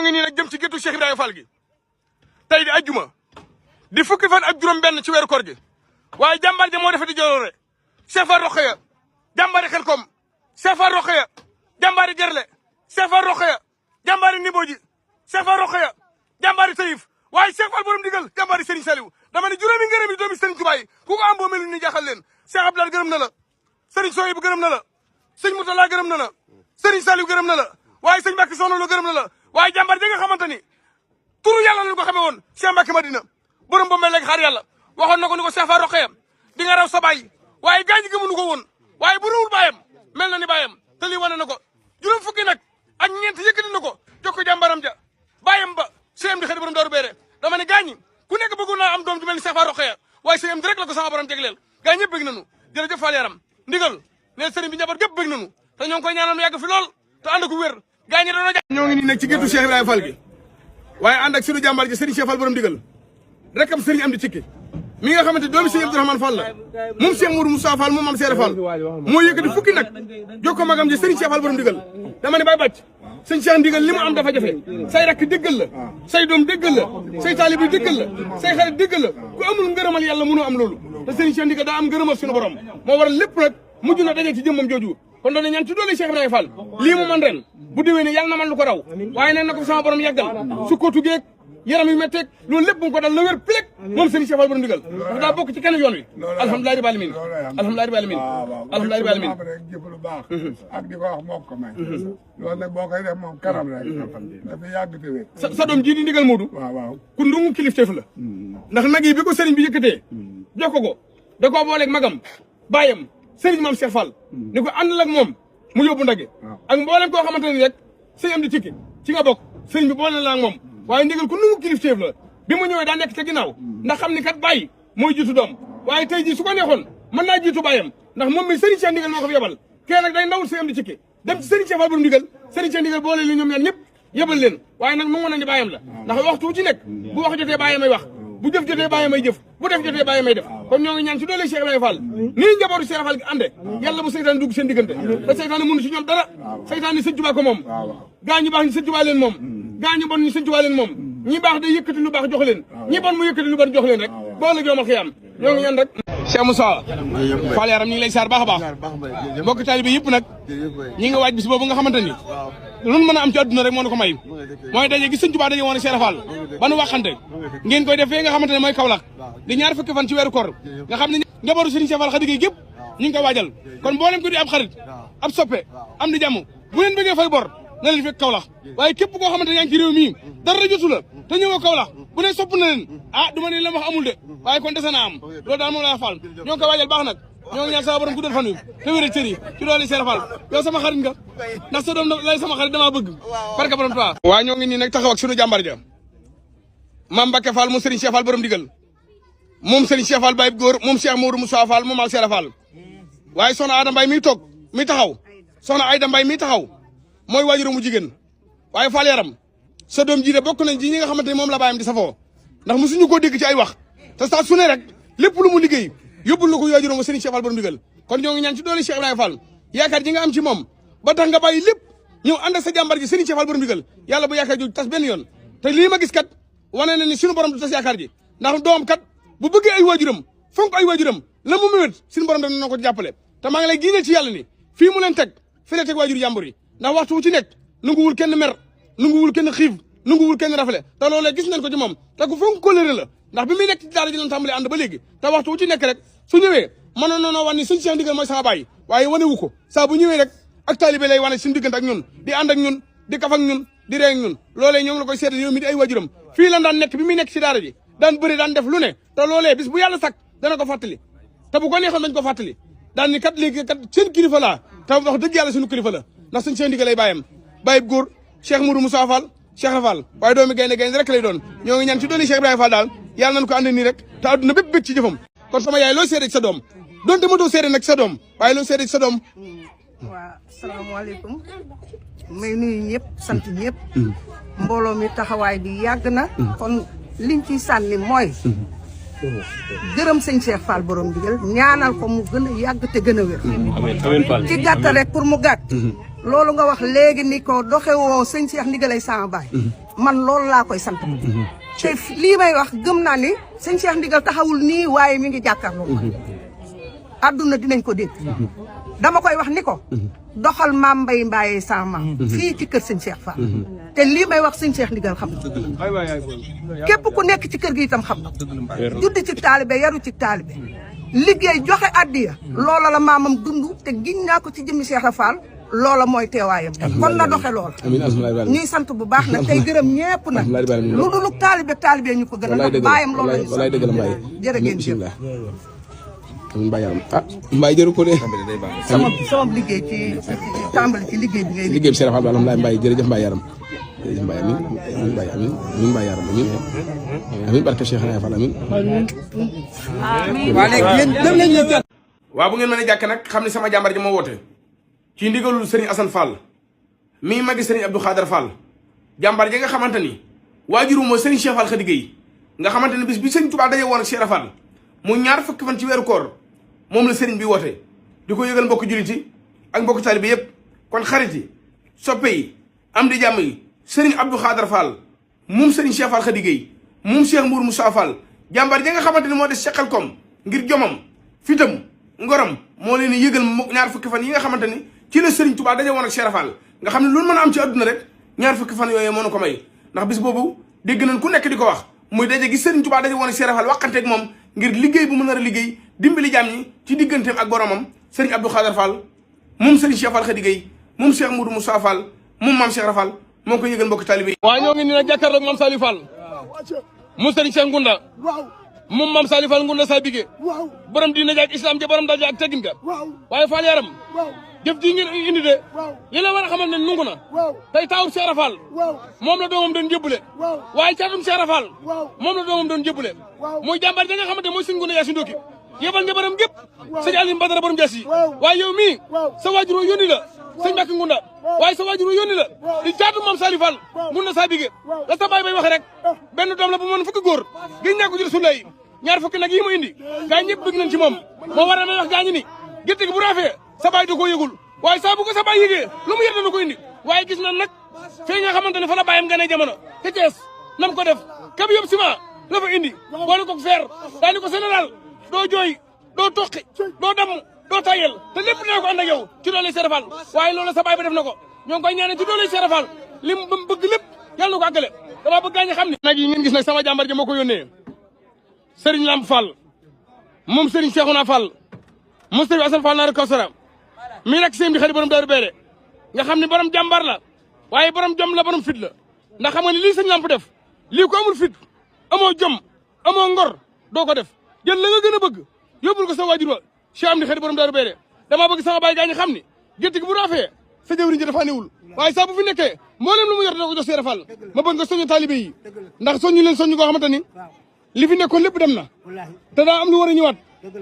ngi nii nag jëm ci géttu Cheikh Ibrahima Fall gi tey di ajjuma di fukki fan ak juróom benn ci weeru koor gi waaye jàmbaar ja moo defe di joloore Cheikh Fall Rokhaya jàmbaari Xelkom Cheikh Fall Rokhaya jàmbaari Gerle Cheikh Fall Rokhaya jàmbaari Niboji Cheikh Fall Rokhaya jàmbaari Taïf waaye Cheikh Fall borom digal jàmbaari Serigne Saliou dama ne juróomi ngërëm yi doomi Serigne Touba yi ku ko am boo melu ni jaaxal leen Cheikh Abdoulaye gërëm na la Serigne Soyebu gërëm na la Serigne Moutalla gërëm na la Serigne Saliou gërëm na la waaye Serigne Mbacke Soxna Lo gërëm na la waaye jàmbaar ji nga xamante ni turu yàlla lañ ko xamee woon Cheikh Mbacke Madina borom ba mel léegi xaar yàlla waxoon na ko ni ko Cheikh Fall Rokhaya di nga raw sa baay waaye gaañ gi gëmuñu ko woon waaye bu rawul baayam mel na ni baayam te lii wane na ko juróom fukki nag ak ñeent yëkkati na ko jox ko jàmbaram ja baayam ba CM di xëy borom daaru beere dama ne gaañi ku nekk bëggoon naa am doom ju mel ni Cheikh Fall Rokhaya waaye CM di rek la ko sama borom jegleel gaañ ñëpp bëgg nañu jërëjëf Fall yaram ndigal ne sëriñ bi njaboot gépp bëgg nañu te ñoo ngi koy ñaanal mu yàgg fi lool te ànd ko wér gaañi doona ñoo ngi nii nag ci géttu Cheikh Ibrahima Fall gi waaye ànd ak sunu jàmbaar ji sëriñ Cheikh Fall borom ndigal rek am sëriñ am di cikki mi nga xamante doomi sëriñ Abdourahmane Fall la moom Cheikh Mourou Moussa Fall moom Mame Seere Fall moo yëkkati fukki nag jox ko magam ji sëriñ Cheikh Fall borom ndigal dama ne bay bàcc sëñ Cheikh ndigal li mu am dafa jafe say rakk déggal la say doom déggal la say taalib yi déggal la say xarit déggal la ku amul ngërëmal yàlla mënoo am loolu te sëriñ Cheikh ndigal daa am ngërëmal suñu borom moo waral lépp nag mujj na daje ci jëmmam jooju kon doon ñaan ci doole Cheikh Ibrahima Fall lii mu man ren bu déwee ne yàlla na man lu ko raw waaye neen na ko sama borom yàggal su ko tugeeg yaram yu metteeg loolu lépp mu ko dal na wér plek moom Serigne Cheikh Fall borom ndigal dafa daa bokk ci kenn yoon wi alhamdulilah rabbil alamin alhamdulilah rabbil alamin alhamdulilah rabbil alamin rek jëf lu baax ak di ko wax moo ko may loolu nag boo koy def moom kanam rek dafa yàgg te wér sa doom jii di ndigal Moodu waaw ku ndungu kilifteef la ndax nag yi bi ko Serigne bi yëkkatee jox ko da koo booleeg magam bàyyam Serigne Mame Cheikh Fall ni ko àndal ak moom mu yóbbu ndage ak mboolem koo xamante ni rek sëñ am di cikki ci nga bokk Serigne bi boole la ak moom waaye ndigal ku nungu kilifteef la bi mu ñëwee daa nekk ca ginnaaw ndax xam ni kat bàyyi mooy jiitu doom waaye tey jii su ko neexoon mën naa jiitu bàyyam ndax moom mi Serigne Cheikh ndigal moo ko fi yebal kee nag day ndawul sëñ am di cikki dem ci Serigne Cheikh Fall borom ndigal Serigne Cheikh ndigal boole li ñoom ñaar ñëpp yebal leen waaye nag nangu na ni bàyyam la ndax waxtu ci nekk bu wax jotee bàyyi may wax bu jëf jotee bàyyi may jëf bu def jotee bàyyi may def kon ñoo ngi ñaan ci doole Cheikh Ibrahima Fall nii njabootu Cheikh Fall gi ànde yàlla bu seytaane dugg seen diggante te seytaane mënu ci ñoom dara seytaane sëñ Tuubaa ko moom gaa ñu baax ñi sëñ Tuubaa leen moom gaa ñu bon ñi sëñ Tuubaa leen moom ñi baax day yëkkati lu baax jox leen ñi bon mu yëkkati lu bon jox leen rek boo la joomal xiyaam ñoo ngi ñaan rek Cheikh Moussa Fall yaram ñu ngi lay saar baax a baax mbokk taalibe yëpp nag ñi nga waaj bis boobu nga xamante ni lu mën a am ci àdduna rek moo na ko may mooy daje gi sëñ Tuubaa daje woon Cheikh Fall ba nu waxante ngeen koy def fee nga xamante ne mooy Kaolack di ñaar fukki fan ci weeru koor nga xam ne njabootu Serigne Cheikh Fall Khady gépp ñu ngi koy waajal kon mboolem ko di ab xarit ab soppe am di jàmm bu leen bëggee fay bor na leen fekk Kaolack waaye képp koo xamante ne yaa ngi ci réew mii dara jotu la te ñëwoo Kaolack bu ne sopp na leen ah du ma ne la wax amul de waaye kon dese naa am loolu daal moom laa Fall ñoo ngi koy waajal baax nag ñoo ngi ñaan sama borom guddal fan wi te wér cër yi ci doole Cheikh Fall yow sama xarit nga ndax sa doom lay sama xarit damaa bëgg barka borom Tuubaa waa ñoo ngi nii nag taxaw ak sunu jàmbar ja Mame Mbacke Fall moom Serigne Cheikh Fall borom digal moom Serigne Cheikh Fall Baye góor moom Cheikh Mourou Moussa Fall moom Mame Seere Fall waaye soxna Aida Mbaye miy toog mi taxaw soxna Aida Mbaye miy taxaw mooy waajuru mu jigéen waaye Fall yaram sa doom ji de bokk nañ ci ñi nga xamante ne moom la baayam di safoo ndax mosuñu koo dégg ci ay wax te saa su ne rek lépp lu mu liggéey yóbbul na ko waajuram Serigne Cheikh Fall borom digal kon ñoo ngi ñaan ci doole Cheikh Ibrahima Fall yaakaar ji nga am ci moom ba tax nga bàyyi lépp ñëw ànd ak sa jàmbar ji Serigne Cheikh Fall borom digal yàlla bu yaakaar ju tas benn yoon te lii ma gis kat wane na ni suñu borom du tas yaakaar ji ndax doom kat bu bëggee ay waajuram fonk ay waajuram la mu méwét suñu borom dana ko jàppale te maa ngi lay giñal ci yàlla ni fii mu leen teg fi la teg waajur jàmbur yi ndax waxtu wu ci nekk nanguwul kenn mer nanguwul kenn xiif nanguwul kenn rafle te loolee gis nañ ko ci moom te ku fonk kóllëre la ndax bi muy nekk ci daara ji lañ tàmbali ànd ba léegi te waxtu wu ci nekk rek su ñëwee mënoon noonoo wan ni sëñ Cheikh ndigal mooy sama baay waaye wane wu ko saa bu ñëwee rek ak taalibe lay wane suñu diggante ak ñun di ànd ak ñun di kaf ak ñun di ree ak ñun loolee ñoo ngi la koy seetal yow mi di ay waajuram fii lan daan nekk bi muy nekk ci daara ji daan bëri daan def lu ne te loolee bis bu yàlla sakk dana ko fàttali te bu ko neexoon dañ ko fàttali daan ni kat léegi kat seen kilifa laa te wax dëgg yàlla suñu kilifa la ndax sëñ Cheikh ndigal lay bàyyam bàyyi góor Cheikh Mourou Moussa Fall Cheikh Rafal waaye doomi gaynde gaynde rek lay doon ñoo ngi ñaan ci doole Cheikh Ibrahima Fall daal yàlla nañ ko ànd nii rek te àdduna bépp bëgg ci jëfam kon sama yaay loo seede ci sa doom donte ma doo seede nag ci sa doom waaye loo seede ci sa doom waaw asalaamaaleykum may nuyu ñëpp sant ñëpp mbooloo mi taxawaay bi yàgg na kon liñ ciy sànni mooy gërëm sëñ Cheikh Fall borom digal ñaanal ko mu gën a yàgg te gën a wér ci gàtt rek pour mu gàtt loolu nga wax léegi ni ko doxewoo sëñ Cheikh ndigalay sama baay man loolu laa koy sant te lii may wax gëm naa ni sëñ Cheikh Ndigal taxawul nii waaye mi ngi jàkkaarloo adduna dinañ ko dégg dama koy wax ni ko doxal maam Mbay Mbaye sama fii ci kër sëñ Cheikh Fall te lii may wax sëñ Cheikh Ndigal xam na képp ku nekk ci kër gi itam xam na judd ci taalibe yaru ci taalibe liggéey joxe addiya loola la maamam dund te giñ naa ko ci jëmmi Cheikh Fall loola mooy teewaayam kon na doxe loola ñuy sant bu baax nag tey gërëm ñépp nag lu dul taalibe ñu ko gën a ndax baayam loolu la ñu walaay dëgg la Mbaye jërë ngeen jëf Mbaye yaram Mbaye jëru ko de sama liggéey ci tàmbali ci liggéey bi ngay liggéey bi Cheikh Fall alhamdulilah Mbaye jërëjëf Mbaye yaram jërëjëf Mbaye amin Mbaye amin Mbaye yaram amin barke Cheikh Fall amin waa léegi yéen dem nañ leen waaw bu ngeen mën a jàkk nag xam ne sama jàmbar ji moo woote ci ndigalul Serigne Assane Fall mii magi Serigne Abdou Khader Fall jàmbar ji nga xamante ni waajuru mooy Serigne Cheikh Fall Khady Gueye nga xamante ni bis bi Serigne Touba daje woon ak Cheikh Fall mu ñaar fukki fan ci weeru koor moom la Serigne bi woote di ko yëgal mbokk jullit yi ak mbokk taalibe yëpp kon xarit yi soppe yi am di jàmm yi Serigne Abdou Khader Fall moom Serigne Cheikh Fall Khady Gueye moom Cheikh Mbour Moussa Fall jàmbar ji nga xamante ni moo des seqal kom ngir jomam fitam ngorom moo leen yëgal ñaar fukki fan yi nga xamante ni ci la Serigne Touba daje woon ak Cheikh Fall nga xam ne loolu mën a am ci àdduna rek ñaar fukki fan yooyu moo nu ko may ndax bis boobu dégg nañ ku nekk di ko wax muy daje gi Serigne Touba daje woon ak Cheikh Fall waxanteeg moom ngir liggéey bu mu nar a liggéey dimbali jaam ñi ci digganteem ak boromam Serigne Abdou Khader Fall moom Serigne Cheikh Fall Khady Gueye moom Cheikh Moudou Moussa Fall moom maam Cheikh Fall moo ko yëgal mbokk taalibe yi. waaw ñoo ngi nii nag jàkkaarloog maam Saliou Fall mu Serigne Cheikh Ngunda moom maam Saliou Fall Ngunda saa bigee borom diine ja ak islam ja borom daja ak teggin ga waaye Fall yaram jëf ji ngeen indi de li la war a xamal ne nungu na tey taawur Cheikh Fall moom la doomam doon jébbule waaye caatum Cheikh Fall moom la doomam doon jébbule muy jàmbaar ja nga xamante mooy suñ Ngunda yaa si ndóoki yebal njabaram gépp sëñ Aliou Badara borom jaas yi waaye yow mii sa waajuroo yónni la sëñ Mbacke Ngunda waaye sa waajuroo yónni la di caatu maam Saliou Fall Ngunda saa bigee la sa baay bay waxe rek benn doom la bu mën fukki góor gén ñaa ko jël sulay ñaar fukki nag yi mu indi gaa ñëpp bëgg nañ ci moom moo war a may wax gaa ñi ni gétt gi bu raafee sa baay da koo yëgul waaye saa bu ko sa baay yëgee lu mu yër da ko indi waaye gis na nag fii nga xamante ne fa la bàyyam gane jamono te Cees nam ko def kab yëpp ciment la fa indi boole ko fer daani ko général doo jooy doo toqi doo damm doo tayel te lépp dina ko ànd ak yow ci doole Cheikh Fall waaye loolu sa baay ba def na ko ñoo ngi koy ñaanal ci doole Cheikh Fall lim ba mu bëgg lépp yàlla na ko àggale dama bëgg gaa ñi xam ne nag yi ngeen gis nag sama jàmbar ji moo ko yónnee Serigne Lamp Fall moom Serigne Cheikhouna Fall moom Serigne Assane Fall naar Kawsara mii rek seen bi xarit borom Daaru Beere nga xam ne borom jàmbar la waaye borom jom la borom fit la ndax xam nga ne lii sëñ Lamp def lii ko amul fit amoo jom amoo ngor doo ko def jël la nga gën a bëgg yóbbul ko sa waajur wa Cheikh am di xarit borom Daaru Beere damaa bëgg sama baay gaa ñi xam ni gétt gi bu raafee sa jëwriñ ji dafa newul waaye saa bu fi nekkee mboolem lu mu yor dina ko jox Cheikh Fall ma bëgg nga soñu taalibe yi ndax soñu leen soñu koo xamante ni li fi nekkoon lépp dem na te daa am lu war a ñëwaat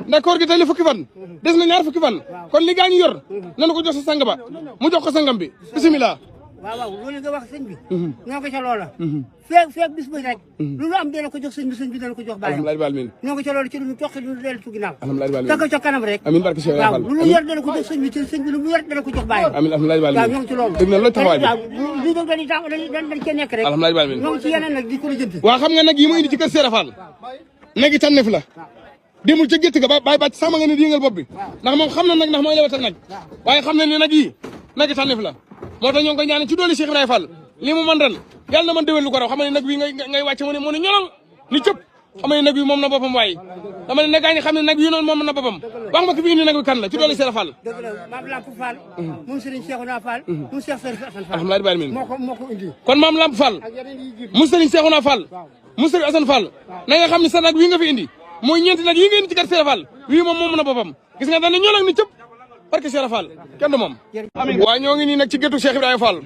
ndax koor gi tey li fukki fan des na ñaar fukki fan kon li gaa ñu yor nanu ko jox sa sang ba mu jox ko sangam bi bisimilah. waaw loolu nga wax sëñ bi ñoo ko ca loola feeg bis bi rek lu am dana ko jox sëñ bi dana ko jox bàyyam ñoo ko ca loola ci lu ñu toqi lu dellu ci ginnaaw teg ca kanam rek amiin barke Cheikh waaw lu yor dana ko jox sëñ bi ci sëñ bi lu mu yor dana ko jox bàyyam amiin alhamdulilah waaw ñoo ngi ci loolu dëgg na loolu taxawaay bi waaw lii nag dañ cee nekk rek alhamdulilah ñoo ngi ci yeneen nag di ko lijjanti waa xam nga nag yi mu indi ci kër Cheikh Fall nag yi tànneef la demul ca gétt ga bàyyi bàcc sama nga ne di yëngal bopp bi ndax moom xam na nag ndax mooy lewatal nag waaye xam na ne nag yi nag yi tànneef la moo tax ñoo ngi koy ñaanal ci doole Cheikh Ibrahima Fall li mu mën ren yàlla na mën déwén lu ko raw xam ne nag wi ngay wàcc mu ne ñolal ni cëpp xam ne nag wi moom na boppam waaye dama ne nag gaa ñi xam ne nag wi noonu moom na boppam wax ma ki fi indi nag wi kan la ci doole Cheikh Fall dëgg la Maam Lamp Fall moom Serigne Cheikhouna Fall moom Cheikh Serigne Assane Fall alhamdulilah moo ko indi kon Maam Lamp Fall mu Serigne Cheikhouna Fall mu Serigne Assane Fall na nga xam ne sa nag wi nga fi indi mooy ñeenti nag yi nga indi ci kër Cheikh Fall wii moom na boppam gis nga dana ñolal ni cëpp barke Cheikh Fall kenn du moom waaye ñoo ngi nii nag ci géttu Cheikh Ibrahima Fall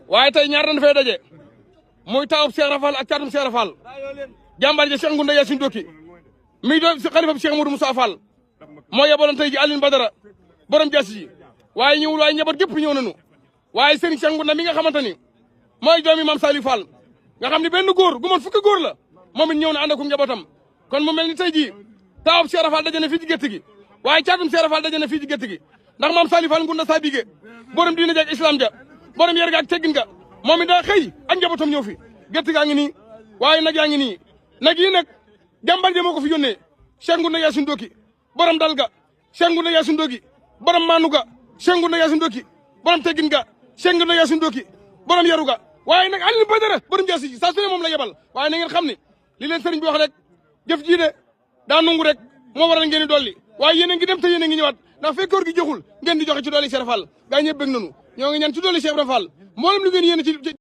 waaye tey ñaar dañ fay daje muy taawub Cheikh Fall ak caatum Cheikh Fall jàmbaar ja Cheikh Ngunda Yacine Doki mi doon xalifa Cheikh Moudou Moussa Fall moo yebaloon tey ji Aliou Badara borom jaas yi waaye ñëwul waaye ñabar gépp ñëw nañu waaye Serigne Cheikh Ngunda mi nga xamante ni mooy doomi Mame Saliou Fall nga xam ne benn góor gu mën fukki góor la moom it ñëw na ànd ak njabootam kon mu mel ni tey jii taawub Cheikh Fall daje na fii ci gétt gi waaye caatum Cheikh Fall daje na fii ci gétt gi ndax Mame Saliou Fall Ngunda saa bigee borom diine ja ak islam ja borom yar ga ak teggin ga moom it daa xëy ak njabootam ñëw fi gerte gaa ngi nii waaye nag yaa ngi nii nag yi nag jàmbar ja moo ko fi yónnee Cheikh Ngounda Yacine Doki borom dal ga Cheikh Ngounda Yacine Doki borom maanu ga Cheikh Ngounda Yacine Doki borom teggin ga Cheikh Ngounda Yacine Doki borom yaru ga waaye nag Alioune Badara borom jaasi ji saa su ne moom la yebal waaye na ngeen xam ne li leen sëriñ bi wax rek jëf jii de daa nungu rek moo waral ngeen di dolli waaye yéen a ngi dem te yéen a ngi ñëwaat ndax fekk koor gi joxul ngeen di joxe ci dolli Cheikh Fall gaa ñëpp bëgg nañu ñoo ngi ñaan ci dolli Cheikh Fall mboolem lu ngeen yéen ci